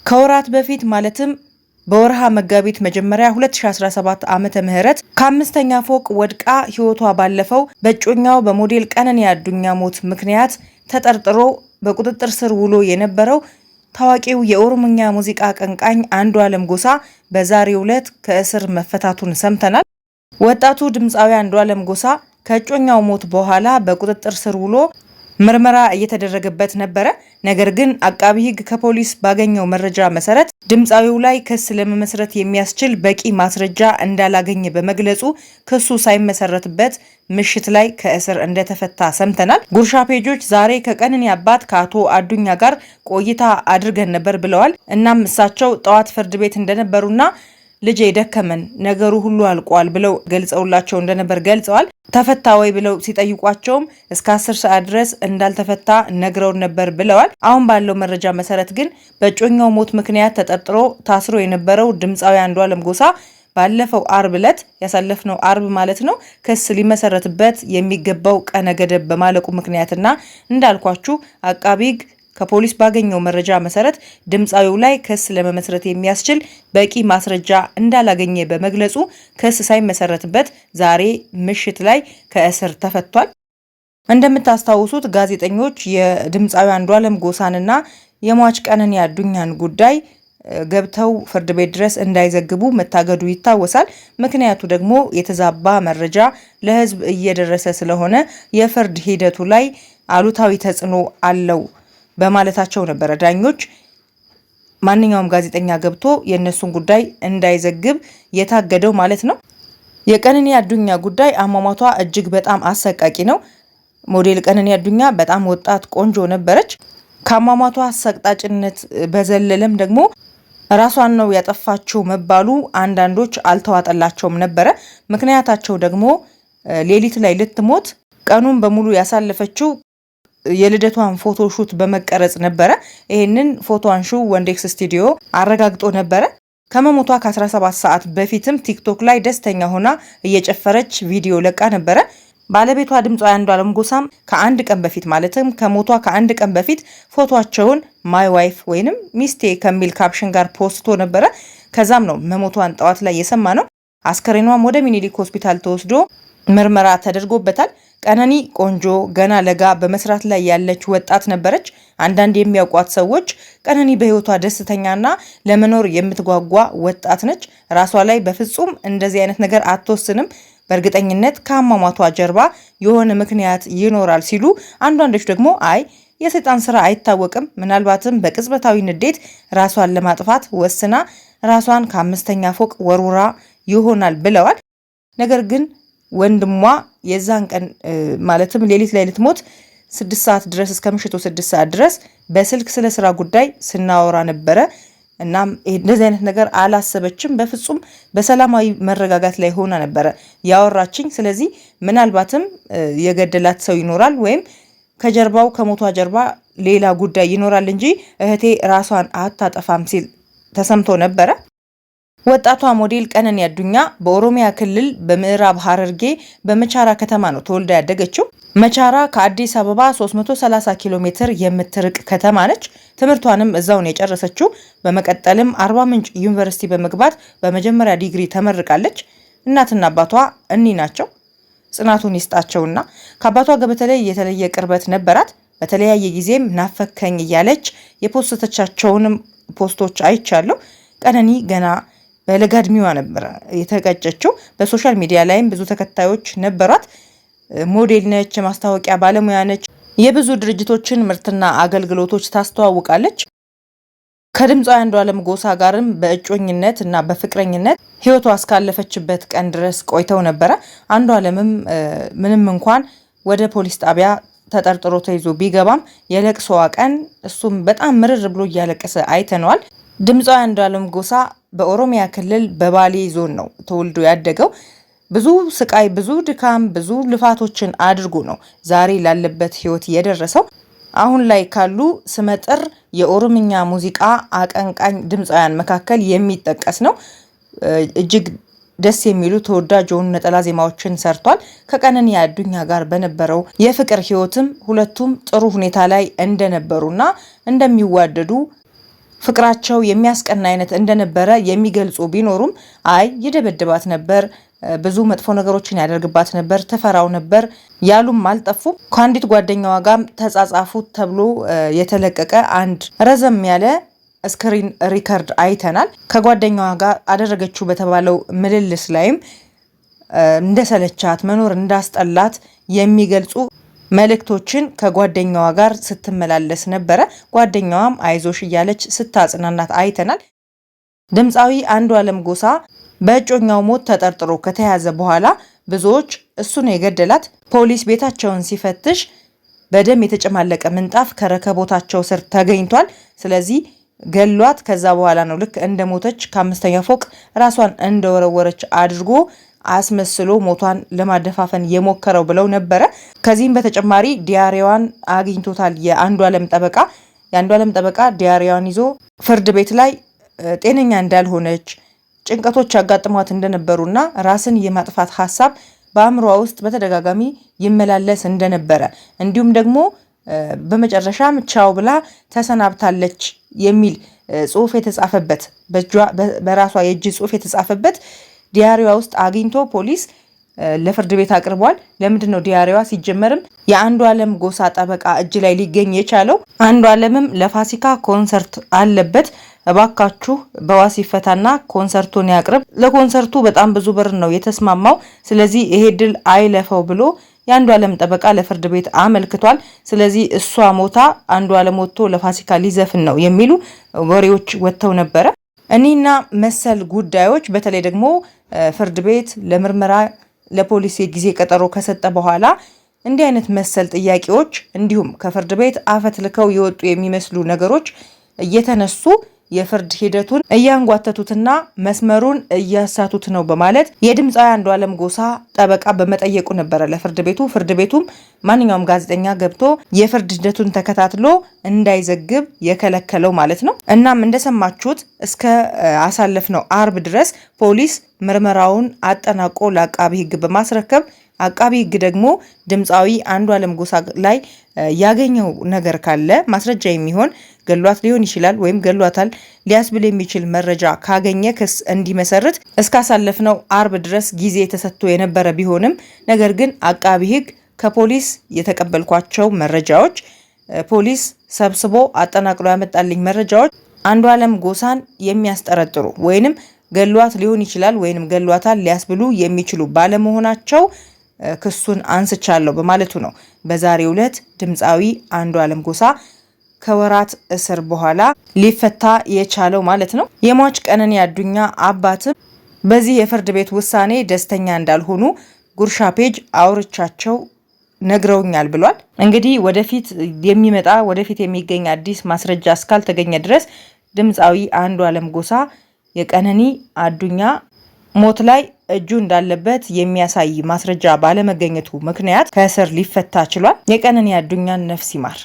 ከወራት በፊት ማለትም በወርሃ መጋቢት መጀመሪያ 2017 ዓመተ ምህረት ከአምስተኛ ፎቅ ወድቃ ሕይወቷ ባለፈው በእጮኛው በሞዴል ቀነኒ አዱኛ ሞት ምክንያት ተጠርጥሮ በቁጥጥር ስር ውሎ የነበረው ታዋቂው የኦሮምኛ ሙዚቃ አቀንቃኝ አንዱዓለም ጎሳ በዛሬው ዕለት ከእስር መፈታቱን ሰምተናል። ወጣቱ ድምፃዊ አንዱዓለም ጎሳ ከእጮኛው ሞት በኋላ በቁጥጥር ስር ውሎ ምርመራ እየተደረገበት ነበረ። ነገር ግን አቃቢ ሕግ ከፖሊስ ባገኘው መረጃ መሰረት ድምፃዊው ላይ ክስ ለመመስረት የሚያስችል በቂ ማስረጃ እንዳላገኘ በመግለጹ ክሱ ሳይመሰረትበት ምሽት ላይ ከእስር እንደተፈታ ሰምተናል። ጉርሻ ፔጆች ዛሬ ከቀነኒ አባት ከአቶ አዱኛ ጋር ቆይታ አድርገን ነበር ብለዋል። እናም እሳቸው ጠዋት ፍርድ ቤት እንደነበሩና ልጄ ደከመን ነገሩ ሁሉ አልቋል ብለው ገልጸውላቸው እንደነበር ገልጸዋል። ተፈታ ወይ ብለው ሲጠይቋቸውም እስከ 10 ሰዓት ድረስ እንዳልተፈታ ነግረውን ነበር ብለዋል። አሁን ባለው መረጃ መሰረት ግን በእጮኛው ሞት ምክንያት ተጠርጥሮ ታስሮ የነበረው ድምፃዊ አንዱዓለም ጎሳ ባለፈው አርብ ዕለት ያሳለፍነው አርብ ማለት ነው ክስ ሊመሰረትበት የሚገባው ቀነ ገደብ በማለቁ ምክንያትና እንዳልኳችሁ አቃቢ ሕግ ከፖሊስ ባገኘው መረጃ መሰረት ድምፃዊው ላይ ክስ ለመመስረት የሚያስችል በቂ ማስረጃ እንዳላገኘ በመግለጹ ክስ ሳይመሰረትበት ዛሬ ምሽት ላይ ከእስር ተፈቷል። እንደምታስታውሱት ጋዜጠኞች የድምፃዊ አንዱዓለም ጎሳንና የሟች ቀነኒ አዱኛን ጉዳይ ገብተው ፍርድ ቤት ድረስ እንዳይዘግቡ መታገዱ ይታወሳል። ምክንያቱ ደግሞ የተዛባ መረጃ ለሕዝብ እየደረሰ ስለሆነ የፍርድ ሂደቱ ላይ አሉታዊ ተጽዕኖ አለው በማለታቸው ነበረ ዳኞች ማንኛውም ጋዜጠኛ ገብቶ የእነሱን ጉዳይ እንዳይዘግብ የታገደው ማለት ነው። የቀነኒ አዱኛ ጉዳይ አሟሟቷ እጅግ በጣም አሰቃቂ ነው። ሞዴል ቀነኒ አዱኛ በጣም ወጣት ቆንጆ ነበረች። ከአሟሟቷ አሰቅጣጭነት በዘለለም ደግሞ ራሷን ነው ያጠፋችው መባሉ አንዳንዶች አልተዋጠላቸውም ነበረ። ምክንያታቸው ደግሞ ሌሊት ላይ ልትሞት ቀኑን በሙሉ ያሳለፈችው የልደቷን photo shoot በመቀረጽ ነበረ። ይህንን ፎቶ አንሹ ወንዴክስ ስቱዲዮ አረጋግጦ ነበረ። ከመሞቷ ከ17 ሰዓት በፊትም ቲክቶክ ላይ ደስተኛ ሆና እየጨፈረች ቪዲዮ ለቃ ነበረ። ባለቤቷ ድምፃዊ አንዱዓለም ጎሳም ከአንድ ቀን በፊት ማለትም ከሞቷ ከአንድ ቀን በፊት ፎቶቸውን my wife ወይንም ሚስቴ ከሚል caption ጋር ፖስቶ ነበረ። ከዛም ነው መሞቷን ጠዋት ላይ የሰማነው። አስከሬኗም ወደ ሚኒሊክ ሆስፒታል ተወስዶ ምርመራ ተደርጎበታል። ቀነኒ ቆንጆ ገና ለጋ በመስራት ላይ ያለች ወጣት ነበረች። አንዳንድ የሚያውቋት ሰዎች ቀነኒ በሕይወቷ ደስተኛና ለመኖር የምትጓጓ ወጣት ነች፣ ራሷ ላይ በፍጹም እንደዚህ አይነት ነገር አትወስንም፣ በእርግጠኝነት ከአሟሟቷ ጀርባ የሆነ ምክንያት ይኖራል ሲሉ፣ አንዳንዶች ደግሞ አይ የሰይጣን ስራ አይታወቅም፣ ምናልባትም በቅጽበታዊ ንዴት ራሷን ለማጥፋት ወስና ራሷን ከአምስተኛ ፎቅ ወርውራ ይሆናል ብለዋል። ነገር ግን ወንድሟ የዛን ቀን ማለትም ሌሊት ላይ ልትሞት 6 ሰዓት ድረስ እስከ ምሽቱ 6 ሰዓት ድረስ በስልክ ስለ ስራ ጉዳይ ስናወራ ነበረ። እናም እንደዚህ አይነት ነገር አላሰበችም በፍጹም፣ በሰላማዊ መረጋጋት ላይ ሆና ነበረ ያወራችኝ። ስለዚህ ምናልባትም የገደላት ሰው ይኖራል ወይም ከጀርባው ከሞቷ ጀርባ ሌላ ጉዳይ ይኖራል እንጂ እህቴ ራሷን አታጠፋም ሲል ተሰምቶ ነበረ። ወጣቷ ሞዴል ቀነኒ አዱኛ በኦሮሚያ ክልል በምዕራብ ሐረርጌ በመቻራ ከተማ ነው ተወልዳ ያደገችው። መቻራ ከአዲስ አበባ 330 ኪሎ ሜትር የምትርቅ ከተማ ነች። ትምህርቷንም እዛው ነው የጨረሰችው። በመቀጠልም አርባ ምንጭ ዩኒቨርሲቲ በመግባት በመጀመሪያ ዲግሪ ተመርቃለች። እናትና አባቷ እኒ ናቸው። ጽናቱን ይስጣቸውና ከአባቷ ጋር በተለይ የተለየ ቅርበት ነበራት። በተለያየ ጊዜም ናፈከኝ እያለች የፖስተቻቸውንም ፖስቶች አይቻለሁ። ቀነኒ ገና በለጋ እድሜዋ ነበረ የተቀጨችው። በ social media ላይም ብዙ ተከታዮች ነበሯት። ሞዴል ነች፣ የማስታወቂያ ባለሙያ ነች። የብዙ ድርጅቶችን ምርትና አገልግሎቶች ታስተዋውቃለች። ከድምፃዊ አንዱዓለም ጎሳ ጋርም በእጮኝነት እና በፍቅረኝነት ሕይወቷ እስካለፈችበት ቀን ድረስ ቆይተው ነበረ። አንዱዓለምም ምንም እንኳን ወደ ፖሊስ ጣቢያ ተጠርጥሮ ተይዞ ቢገባም የለቅሶዋ ቀን እሱም በጣም ምርር ብሎ እያለቀሰ አይተነዋል። ድምፃዊ አንዱዓለም ጎሳ በኦሮሚያ ክልል በባሌ ዞን ነው ተወልዶ ያደገው። ብዙ ስቃይ፣ ብዙ ድካም፣ ብዙ ልፋቶችን አድርጎ ነው ዛሬ ላለበት ህይወት የደረሰው። አሁን ላይ ካሉ ስመጥር የኦሮምኛ ሙዚቃ አቀንቃኝ ድምፃውያን መካከል የሚጠቀስ ነው። እጅግ ደስ የሚሉ ተወዳጅ የሆኑ ነጠላ ዜማዎችን ሰርቷል። ከቀነኒ አዱኛ ጋር በነበረው የፍቅር ህይወትም ሁለቱም ጥሩ ሁኔታ ላይ እንደነበሩና እንደሚዋደዱ ፍቅራቸው የሚያስቀና አይነት እንደነበረ የሚገልጹ ቢኖሩም አይ ይደበድባት ነበር፣ ብዙ መጥፎ ነገሮችን ያደርግባት ነበር፣ ትፈራው ነበር ያሉም አልጠፉም። ከአንዲት ጓደኛዋ ጋር ተጻጻፉ ተብሎ የተለቀቀ አንድ ረዘም ያለ screen record አይተናል። ከጓደኛዋ ጋር አደረገችው በተባለው ምልልስ ላይም እንደሰለቻት፣ መኖር እንዳስጠላት የሚገልጹ መልእክቶችን ከጓደኛዋ ጋር ስትመላለስ ነበረ። ጓደኛዋም አይዞሽ እያለች ስታጽናናት አይተናል። ድምፃዊ አንዱዓለም ጎሳ በእጮኛው ሞት ተጠርጥሮ ከተያዘ በኋላ ብዙዎች እሱ ነው የገደላት፣ ፖሊስ ቤታቸውን ሲፈትሽ በደም የተጨማለቀ ምንጣፍ ከረከቦታቸው ስር ተገኝቷል፣ ስለዚህ ገሏት ከዛ በኋላ ነው ልክ እንደሞተች ከአምስተኛ ፎቅ ራሷን እንደወረወረች አድርጎ አስመስሎ ሞቷን ለማደፋፈን የሞከረው ብለው ነበረ። ከዚህም በተጨማሪ diary ዋን አግኝቶታል የአንዱዓለም ጠበቃ። የአንዱዓለም ጠበቃ diary ዋን ይዞ ፍርድ ቤት ላይ ጤነኛ እንዳልሆነች፣ ጭንቀቶች ያጋጥሟት እንደነበሩና ራስን የማጥፋት ሀሳብ በአእምሯ ውስጥ በተደጋጋሚ ይመላለስ እንደነበረ፣ እንዲሁም ደግሞ በመጨረሻም ቻው ብላ ተሰናብታለች የሚል ጽሁፍ የተጻፈበት፣ በራሷ የእጅ ጽሁፍ የተጻፈበት diary ዋ ውስጥ አግኝቶ ፖሊስ ለፍርድ ቤት አቅርቧል። ለምንድን ነው diary ዋ ሲጀመርም የአንዱዓለም ጎሳ ጠበቃ እጅ ላይ ሊገኝ የቻለው? አንዱዓለምም ለፋሲካ ኮንሰርት አለበት፣ እባካችሁ በዋስ ይፈታና ኮንሰርቱን ያቅርብ። ለኮንሰርቱ በጣም ብዙ ብር ነው የተስማማው። ስለዚህ ይሄ ድል አይለፈው ብሎ የአንዱዓለም ጠበቃ ለፍርድ ቤት አመልክቷል። ስለዚህ እሷ ሞታ አንዱዓለም ወጥቶ ለፋሲካ ሊዘፍን ነው የሚሉ ወሬዎች ወጥተው ነበረ። እኒህና መሰል ጉዳዮች በተለይ ደግሞ ፍርድ ቤት ለምርመራ ለፖሊስ የጊዜ ቀጠሮ ከሰጠ በኋላ እንዲህ አይነት መሰል ጥያቄዎች እንዲሁም ከፍርድ ቤት አፈትልከው የወጡ የሚመስሉ ነገሮች እየተነሱ የፍርድ ሂደቱን እያንጓተቱትና መስመሩን እያሳቱት ነው በማለት የድምፃዊ አንዱዓለም ጎሳ ጠበቃ በመጠየቁ ነበረ ለፍርድ ቤቱ። ፍርድ ቤቱም ማንኛውም ጋዜጠኛ ገብቶ የፍርድ ሂደቱን ተከታትሎ እንዳይዘግብ የከለከለው ማለት ነው። እናም እንደሰማችሁት እስከ አሳለፍነው አርብ ድረስ ፖሊስ ምርመራውን አጠናቆ ለአቃቢ ሕግ በማስረከብ፣ አቃቢ ሕግ ደግሞ ድምፃዊ አንዱዓለም ጎሳ ላይ ያገኘው ነገር ካለ፣ ማስረጃ የሚሆን ገሏት ሊሆን ይችላል ወይም ገሏታል ሊያስብል የሚችል መረጃ ካገኘ ክስ እንዲመሰርት እስካሳለፍነው አርብ ድረስ ጊዜ ተሰጥቶ የነበረ ቢሆንም፣ ነገር ግን አቃቢ ሕግ ከፖሊስ የተቀበልኳቸው መረጃዎች፣ ፖሊስ ሰብስቦ አጠናቅሎ ያመጣልኝ መረጃዎች አንዱዓለም ጎሳን የሚያስጠረጥሩ ወይንም ገሏት ሊሆን ይችላል ወይንም ገሏታል ሊያስብሉ የሚችሉ ባለመሆናቸው ክሱን አንስቻለሁ በማለቱ ነው በዛሬው ዕለት ድምፃዊ አንዱዓለም ጎሳ ከወራት እስር በኋላ ሊፈታ የቻለው ማለት ነው። የሟች ቀነኒ አዱኛ አባትም በዚህ የፍርድ ቤት ውሳኔ ደስተኛ እንዳልሆኑ ጉርሻ page አውርቻቸው ነግረውኛል ብሏል። እንግዲህ ወደፊት የሚመጣ፣ ወደፊት የሚገኝ አዲስ ማስረጃ እስካልተገኘ ድረስ ድምፃዊ አንዱዓለም ጎሳ የቀነኒ አዱኛ ሞት ላይ እጁ እንዳለበት የሚያሳይ ማስረጃ ባለመገኘቱ ምክንያት ከእስር ሊፈታ ችሏል። የቀነኒ አዱኛን ነፍስ ይማር።